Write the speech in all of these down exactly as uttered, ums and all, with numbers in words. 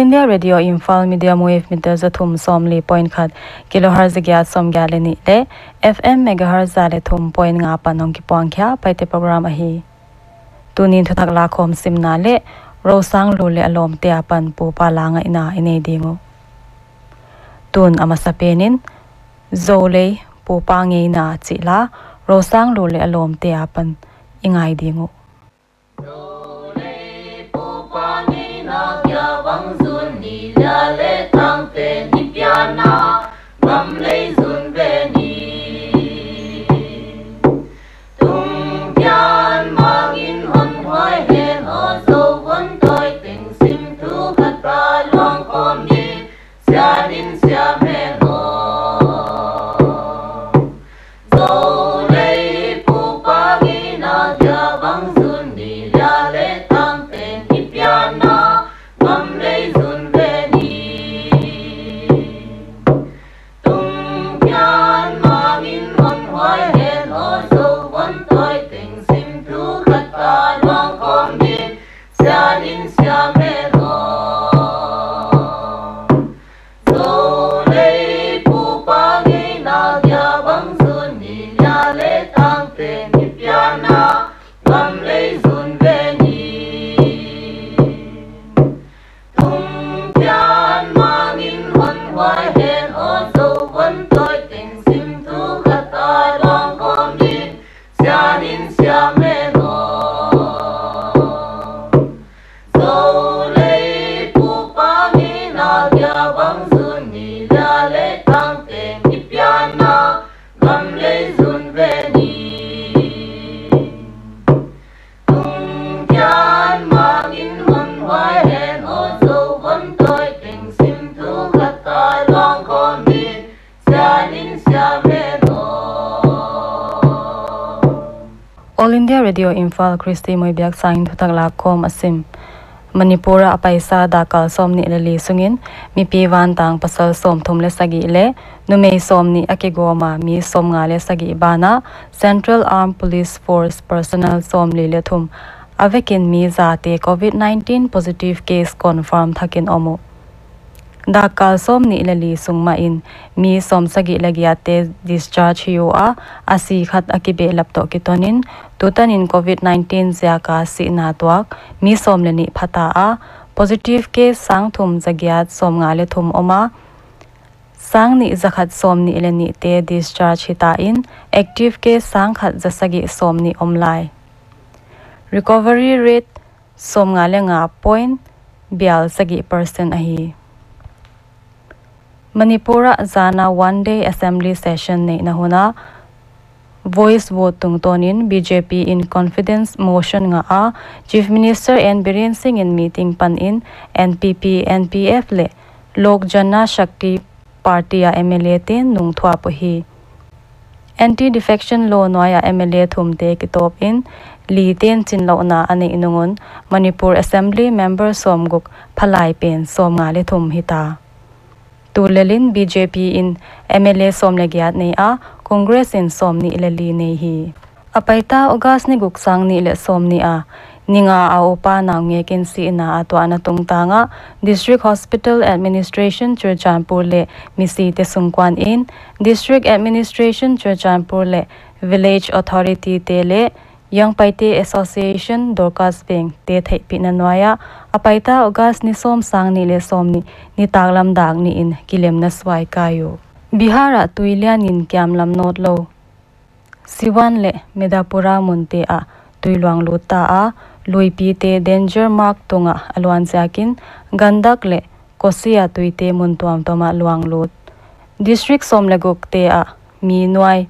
India Radio Imphal medium wave meter za thum sawmli point khat, kilohertz za giat sawmgiat leh nih leh F M megahertz za leh thum point nga apan hong kipuang khia Paite program ahi. Tunin thuthak lakhawm simna leh Rosanglu leh a lawmte apan Pupa la ngaihna i nei ding uh. Tun a masapenin Zolei Pupa ngeina chih la Rosanglu leh a lawmte apan i ngai ding uh. Zolei Pupa ngeina kia bang zun ni lia leh tangte ni pianna, gam lei zun ve ni. Tungtian mangin hon huai hen aw, Zo vun toi teng sim thu khat a luang khawm ni, sianin siam hen aw. Zolei Pupa ngeina kia bang zun ni lia leh tangte ni pianna, gam lei zun ve ni. Tungtian mangin hon huai hen aw, Zo vun toi teng sim thu khat a luang khawm ni, sianin siam hen aw. Zolei Pupa ngeina kia bang zun ni lia leh tangte ni pianna, gam lei zun ve ni. Tungtian mangin hon huai hen aw, Zo vun toi teng sim thu khat a luang khawm ni, sianin siam hen aw. Zolei Pupa ngeina kia bang zun ni lia leh tangte ni pianna, gam lei zun ve ni. Tungtian mangin hon huai hen aw, Zo vun toi teng sim thu khat a luang khawm ni, sianin siam hen aw. All India Radio Imphal, Christy Moibiak sangin thuthak lakhawm a sim. Manipur ah a paisa dakkal sawmnih leh li sungin mipi vantang pasal sawmthum leh sagih leh numei sawmnih a kigawm a, mi sawmnga leh sagih banah Central Armed Police Force personnel sawmli leh thum a vekin mi zate Covid nineteen positive case confirm thakin om uh. Dakkal sawmnih leh li sung mahin mi sawmsagih leh giatte discharge hi ua, a si khat a kibehlap toh kitonin tutanin Covid nineteen ziaka sihna tuak mi sawm leh nih phata a, positive case sangthum zagiat sawmnga leh thum om a, sangnih zakhat sawmnih leh nihte discharge hita in, active case sangkhat zasagih sawmnih om lai. Recovery rate sawmnga leh nga point bial sagih percent ahi. Manipur ah zana one day assembly session neihna hun a voice vote tungtawnin B J P in confidence motion ngah a, Chief Minister N Biren Singh in meeting panin N P P, N P F leh Lok Janshakti Party a M L A te nungthuap uhi. Anti-defection law nuaia M L A thumte kitawpin lite'n chinlouhna a neih nung un Manipur Assembly member sawmguk phalai pen sawmnga leh thum hita. Tulelin B J P in M L A sawm leh giat nei a, Congress in sawmnih leh li nei hi. A paita August ni guk, sangnih leh sawmnih a, ni nga a upa naungek in sihna a tuahna tungtang ah District Hospital Administration Churachandpur leh misite sungkuan in District Administration Churachandpur leh Village Authority te leh Young Paite Association Dorcas Veng te theihpihna nuaia a paita August ni sawm, sangnih leh sawmnih nitaklam dak ni in kilemna suai kai uh. Bihar ah tuilian in kiamlam nawtlou Siwan leh Madhepura munte ah tui luang lut ta a, luipite danger mark tungah a luan ziakin Gandak leh Kosi a tuite mun tuamtuam ah luang lut. District sawm leh gukte ah mi nuai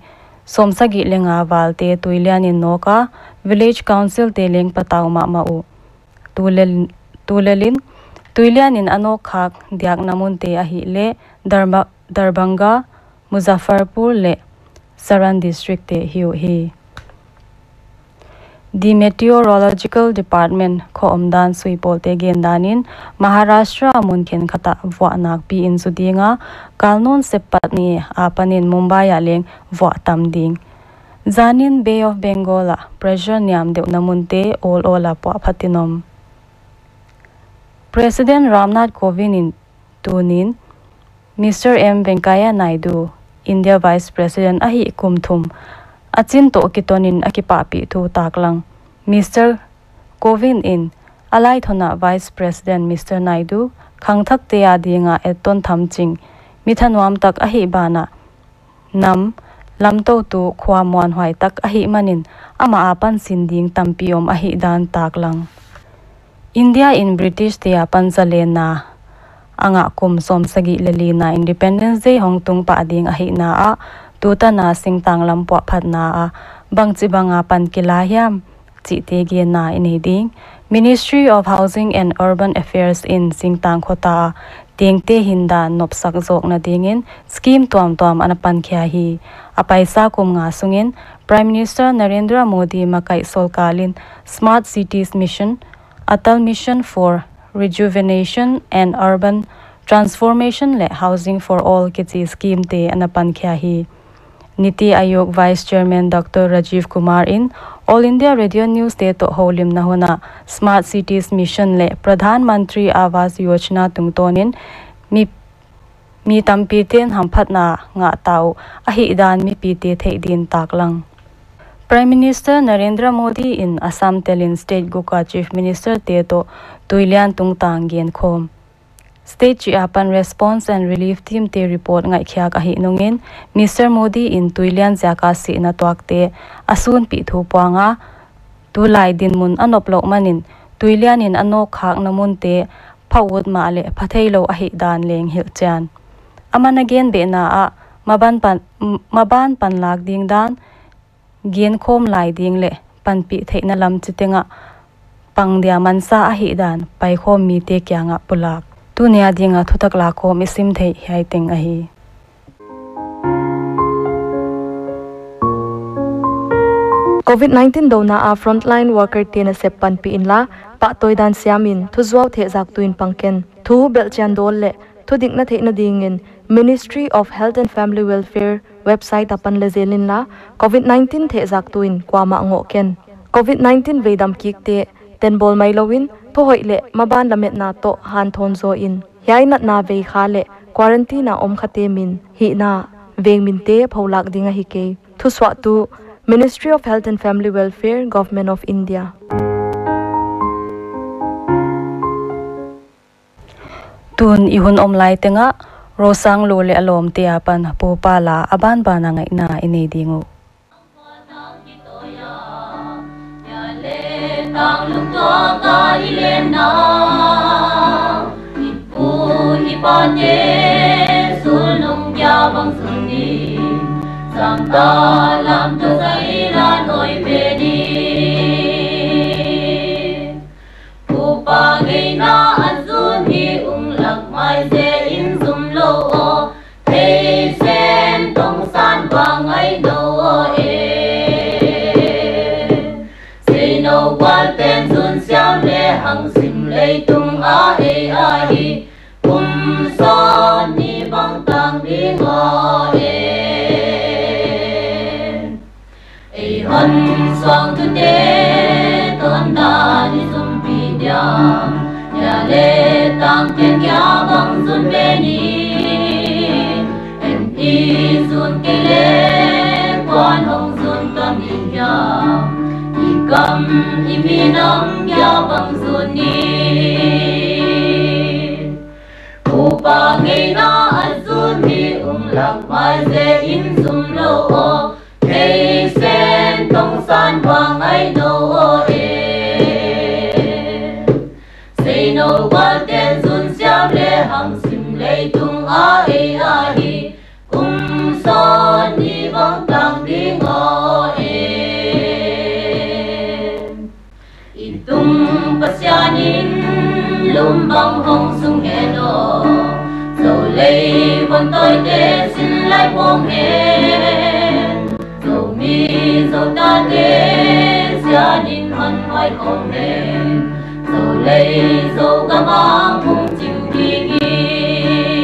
sawmsagih leh nga valte tuilian in nawk a, Village Council te leng patau mahmah uh. Tulel-, tulelin tuilian in a nawk khak diakna munte ahihleh Darba-, Darbhanga, Muzaffarpur leh Saran District te hi uhi. The Meteorological Department khua omdan suipawlte gendanin Maharashtra a mun khenkhat ah vuah nakpi in zu ding a, kal nawn seppat ni apanin Mumbai ah leng vuah tam ding. Zanin Bay of Bengal ah pressure niam deuhna munte awlawl a puahphatin om. President Ramnath Kovind in tunin Mister M Venkaiah Naidu, India Vice President ahih kum thum a chin toh kitonin a kipahpih thu taklang. Mister Kovind in a laithona Vice President Mister Naidu khangthakte adinga etton thamching, mi thanuam tak ahih banah, nam lamtoutu khua muanhuai tak ahih manin amah apan sin ding tampi om ahihdan taklang. India in British te apan zalenna a ngah kum sawmsagih leh lina Independence Day hong tung pah ding ahihna ah, tutana singtang lam puahphatna ah bangchibanga pan kila hiam chihte genna i nei ding. Ministry of Housing and Urban Affairs in singtang khota a tengte hindan nopsak zawkna dingin scheme tuamtuam ana pankhia hi. A paisa kum nga sungin Prime Minister Narendra Modi makaih sawlkalin Smart Cities Mission, Atal Mission for Rejuvenation and Urban Transformation leh Housing for All kichi scheme te ana pankhia hi. Niti Aayog Vice Chairman Doctor Rajiv Kumar in All India Radio News te toh houlimna hun ah Smart Cities Mission leh Pradhan Mantri Awas Yojana tungtawnin mi, mi tampite'n hamphatna ngah ta uh ahihdan mipite theih din taklang. Prime Minister Narendra Modi in Assam telin state guk a Chief Minister te toh tuilian tungtang genkhawm. State chih apan Response and Relief Team te report ngaihkhiak ahih nungin, Mister Modi in tuilian ziaka sihna tuakte a sunpih thu puanga, tulai dinmun a noplouh manin tuilian in a nawkkhakna munte pha ut mahleh pha theilou ahihdan leng hilhchian. Aman a gen behna ah maban pan, maban panlak ding dan, genkhawm lai ding leh panpih theihna lam chiteng ah pang dia mansa ahihdan paikhawm mite kiangah pulak. Tuni a dinga thutak lakhawm i sim theih hiai teng ahi. Covid nineteen douna a frontline worker te nasep panpih inla, pahtawi dan siamin thuzuau thehzaktu in pang ken. Thu belhchian dawl leh thudikna theihna dingin Ministry of Health and Family Welfare website apan leh zel inla, Covid nineteen thehzaktu in kuamah ngoh ken. Covid nineteen veidam kikte tenbawl mailouin, thuhoih leh maban lametna toh hanthawn zaw in. Hiai natna veikha leh quarantine a om khate min, hihna, veng minte pholak ding ahi kei. Thusuahtu, Ministry of Health and Family Welfare, Government of India. Tun i hun om lai tengah, Rosanglu leh a lawmte apan Pupa la a banban a ngaihna i nei ding uh. Pupa ngeina a zun hi ung lak mai ze in zum lou aw, thei sen tong san bang ai nou aw e. Sei nou gual ten zun siam leh hang sim leitung a ei ahi, kum sawm ni bang tang ding aw e. Ei hon suang tute tondan i zumpih diam, ya leh tang ken kia bang zun be ni. En i zun kei leh kuan hong zun ton i hiam, i gam i minam kia bang zun ni. Pupa ngeina a zun hi ung lak mai ze in zum lou aw, thei sen tong san bang ai nou aw e. Sei nou gual ten zun siam leh hang sim leitung a ei ahi, kum sawm ni bang tang ding aw e. I tung Pasian in lum bang hong sung hen aw, Zou lei von tawite sin lai pong hen. Zomi Zoutate Sian in hon huai khawm hen, Zou lei Zogam a hong chiu ding in.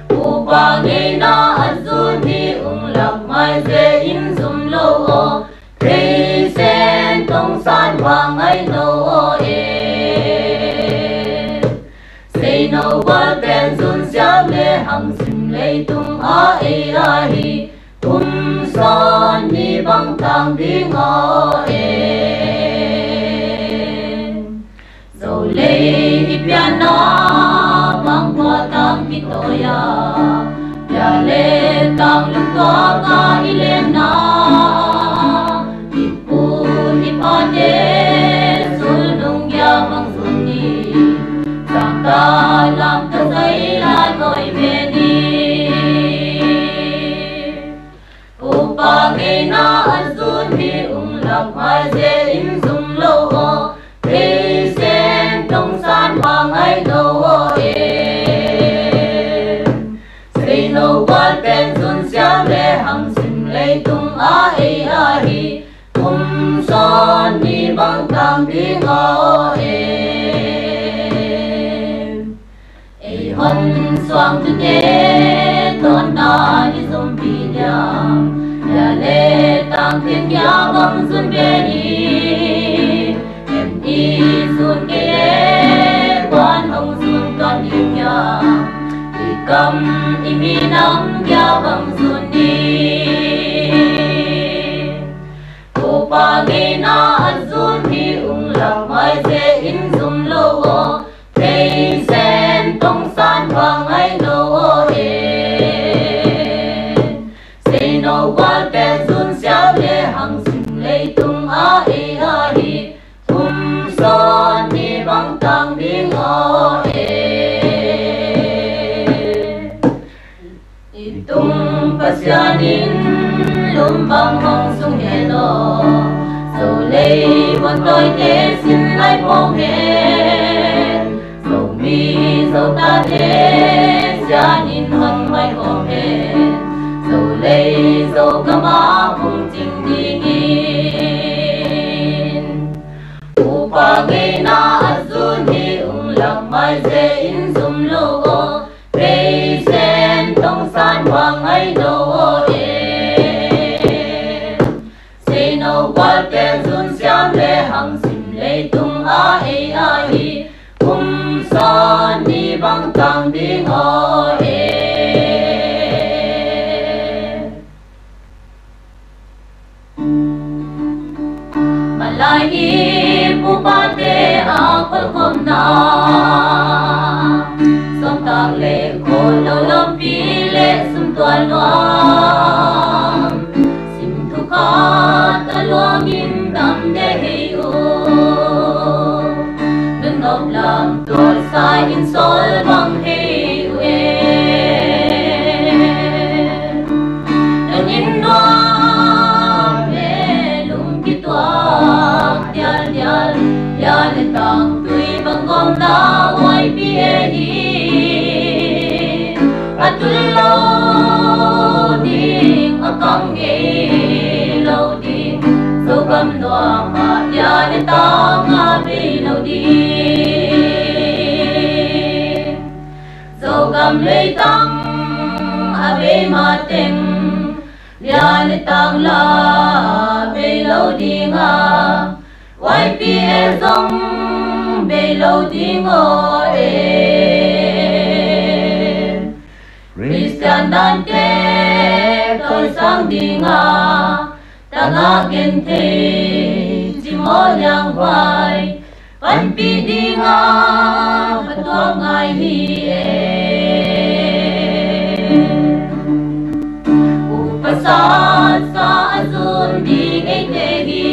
Pupa ngeina a zun hi ung lak mai ze in zum lou aw, thei sen tong san bang ai nou aw e. Hang sim leitung a ei ahi, kum sawm ni bang tang ding aw e. Zou lei i pianna bang kua tang kitawi a, pia leh tang lungtuak a i lenna. I pu i pate sulnung gia bang zun ni, zang ta lam ta zai lai koi ve ni. Upa ngeina a zun hi ung lak mai ze in zum lou aw, theisen tongsan bang ai lou aw e. Seinou gual pen zun siam leh hang sim leitung a ei ahi, kum sawm ni bang tang ding aw e. Ei hon suangtute tawnna i zumpi diam, pia leh tang teng kia bang zun ve ni. En i zun kei leh kuan hong zun tuan ding kia, i kam i minam kia bang zun ni. Upa ngeina a zun hi ung lak mai ze in zum lou aw, theisen tongsan bang ai lou aw e. Seinou gual pen zun siam leh hang sim leitung a ei ahi, kum sawm ni bang tang ding aw e. I tung Pasian in lum bang hong sung hen aw, Zou lei vantawite sin lai pawng hen. Zomi Zoutate Sian in hon mai khawm hen, Zou lei Zogam a hong ching dingin. Upa ngeina a zun hi ung lak mai ze in zum lou aw, theisen tongsan bang ai lou aw e. Seinou gual pen zun siam leh hang sim leitung a ei ahi, kum sawm ni bang tang ding aw e. Malai i pu pate a kholkhawmna, sawmtak leh khawl lou lampi leh sum tual nuam, sim thukhat a luang in dam de hei u. Nunop lam tual sa in sawl bang hei u e. Nang in nuam leh lung kituak dialdial, lia leh tang tui bang gawmna Y P A hi. A tul lou ding, a kang ngei lou ding, Zogam nuam ah lia leh tang a bei lou ding. Zogam leitang a bei mateng, lia leh tang la bei lou ding a, Y P A zong bei lou ding aw e. Khristian dante tawisang ding a, tang a genthei chimawh lianghuai panpih ding a, phatuam ngai hi e. Upa satsa a zun ding eite hi,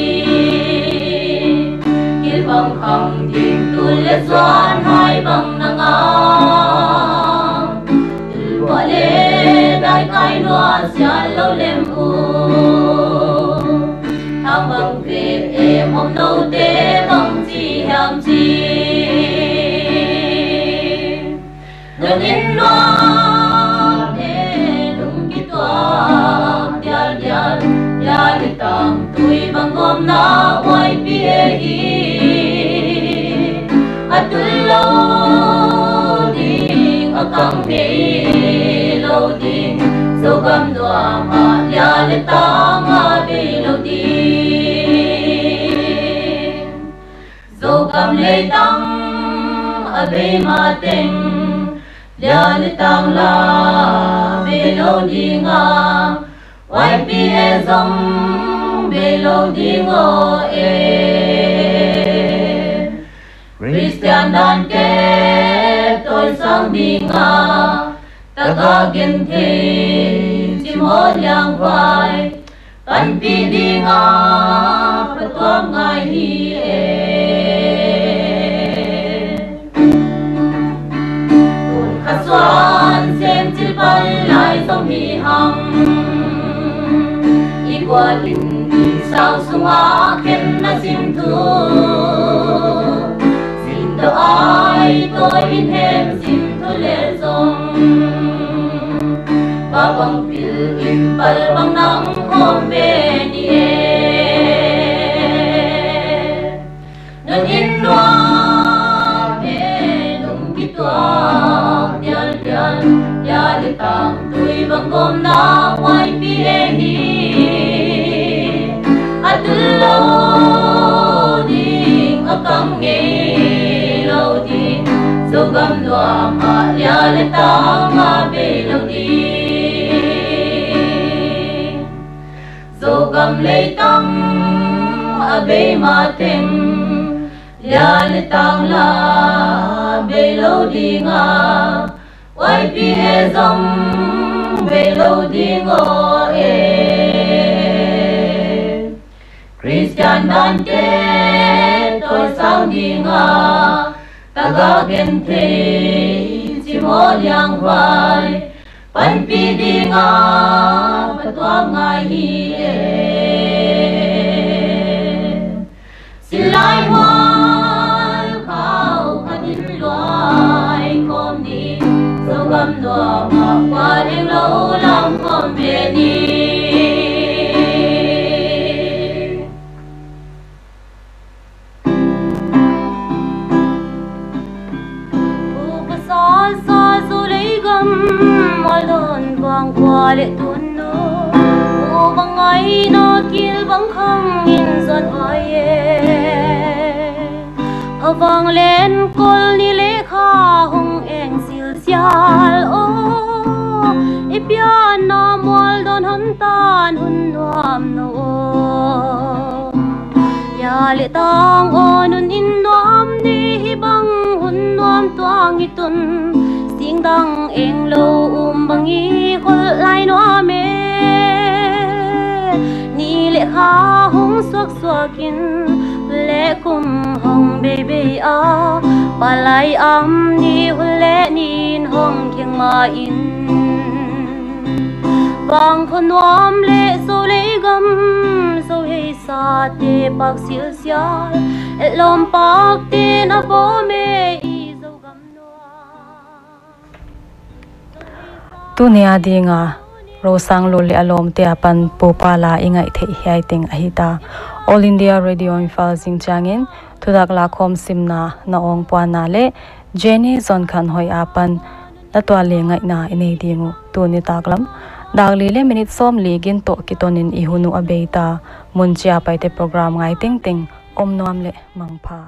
kilbang khang ding tul leh zuan hai bang nang a, tul buah leh dai kai lua sial lou lem u. Thang bang vek em om noute bang chi hiam chi. Nang in nuam leh lung kituak dialdial, lia leh tang tui bang gawmna Y P A hi. A tul lou ding, a kang ngei lou ding, Zogam nuam ah lia leh tang a bei lou ding. Zogam leitang a bei mateng, Lia le tang la bei lou ding a, Y P A zong bei lou ding aw e. Khristian dante tawisang ding a, tagah genthei cimawh liangvai panpih ding a, phatuam ngai hi e. Tun kha suan sem chilpal lai zong hi hang, i gual in i sau sung a khen na sim thu, sim dawh ai tawi in hem sim thu le zong, pa bang pil in pal bang nang khawm ve ni e. Nun in nuam e, lung kituak dialdial, lia le tang tui bang gawmna Y P A hi. A tul lou ding, a kam ngei lou ding, Zogam nuam ah lia le tang a bei lou ding. Zogam leitang a bei mateng, lia le tang la bei lou ding a, Y P A zong bei lou ding aw e. Khristian dante tawisang ding a, tagah genthei cimawh liangvai panpih ding a, phatuam ngai hi e. Silai hual khau khat in luai khawm ni, Zogam nuam ah kua leng lou lam khawm ve ni. U pasal sa zu lei gam, mual dawn vang kua le tun nu. U bang ngaihna kil bang khang in zon ai e. Phavang len kol ni le kha hong eng silsial aw. I pianna mual dawn hon tan hun nuam nou aw. Lia le tang aw, nun in nuam ni hi bang hun nuam tuang i tun. Singdang eng lou um bang i khol lai nuam e. Ni le kha hong suaksuak in, le kum hong beibei a, palai am ni hun le nin hong kheng ma in. Vang khua nuam le Zo lei gam, Zo hei sate pak silsial, etlawm pak ten a bawm e i Zogam nuam. Tuni a ding a, Rosang Lul le a lawmte apan Pu Pa La i ngaih theih hiai teng ahi ta. All India Radio Imphal zing chiangin, thutak lakhawm simna na awng puanna le Jenny Zonkhanhoih apan na tual le ngaihna i nei ding uh. Tuni taklam dak li le minute sawmli gin toh kiton in i hun uh a bei ta. Mun chiah a Paite program ngai tengteng om nuam le mangpha.